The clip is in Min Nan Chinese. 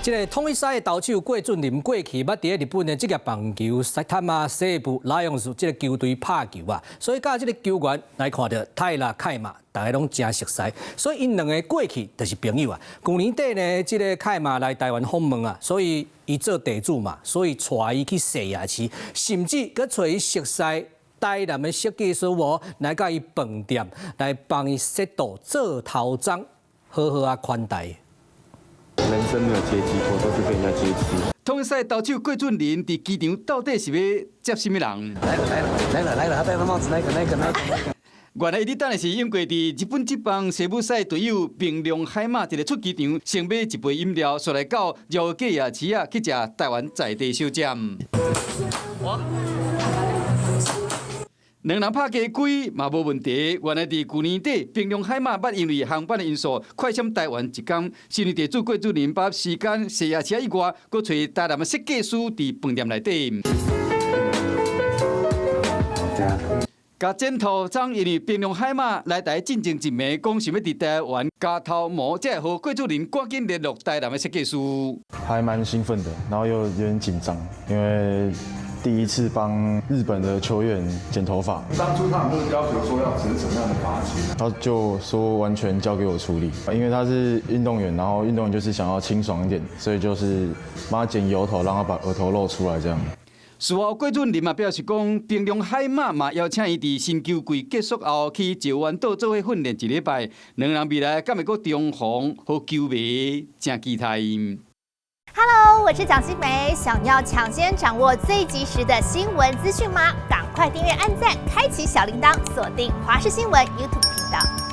這个統一獅的投手郭俊麟過去捌佇日本的職業棒球埼玉西武ライオンズ這个球隊拍球啊，所以佮這个球員來看著泰拉凱馬，大家攏誠熟似，所以𪜶兩个過去就是朋友啊。舊年底呢，這个凱馬來台灣訪問啊，所以伊做地主嘛，所以帶伊去細夜市，甚至閣揣伊熟似台南的設計師哦，來佮伊飯店來幫伊設度做頭鬃，好好啊款待。人生沒有接機過，都是被人家接機。統一獅投手郭俊麟佇機場到底是欲接啥物人？來了來了來了來了，他戴的帽子那個那個那個。原來伊佇等的是用過佇日本職棒西武獅隊友平良海馬一个出機場，先買一杯飲料，紲來到饒河夜市仔去食台灣在地小食。哇！兩人拍雞胿嘛無問題。原來佇舊年底，平良海馬捌因為航班的因素快閃台灣一工，身為地主郭俊麟把時間細夜市以外，閣揣台南的設計師佇飯店內底。對啊。共剪頭鬃，因為平良海馬來台進前一暝，講想欲佇台灣鉸頭毛，才會予郭俊麟趕緊聯絡台南的設計師。還蠻興奮的，然後又有點緊張，因為第一次幫日本的球員剪頭髮。當初他有沒有要求說要剪什麼樣的髮型？他就說完全交給我處理，因為他是運動員，然後運動員就是想要清爽一點，所以就是幫他剪油頭，讓他把額頭露出來這樣。事後郭俊麟嘛表示講，平良海馬嘛邀請伊佇新球季結束後去石垣島做伙訓練一禮拜，兩人未來敢會閣重逢，予球迷誠期待。 Hello，我是蔣新梅，想要搶先掌握最及時的新聞資訊嗎？趕快訂閱、按讚、開啟小鈴鐺，鎖定華視新聞 YouTube 頻道。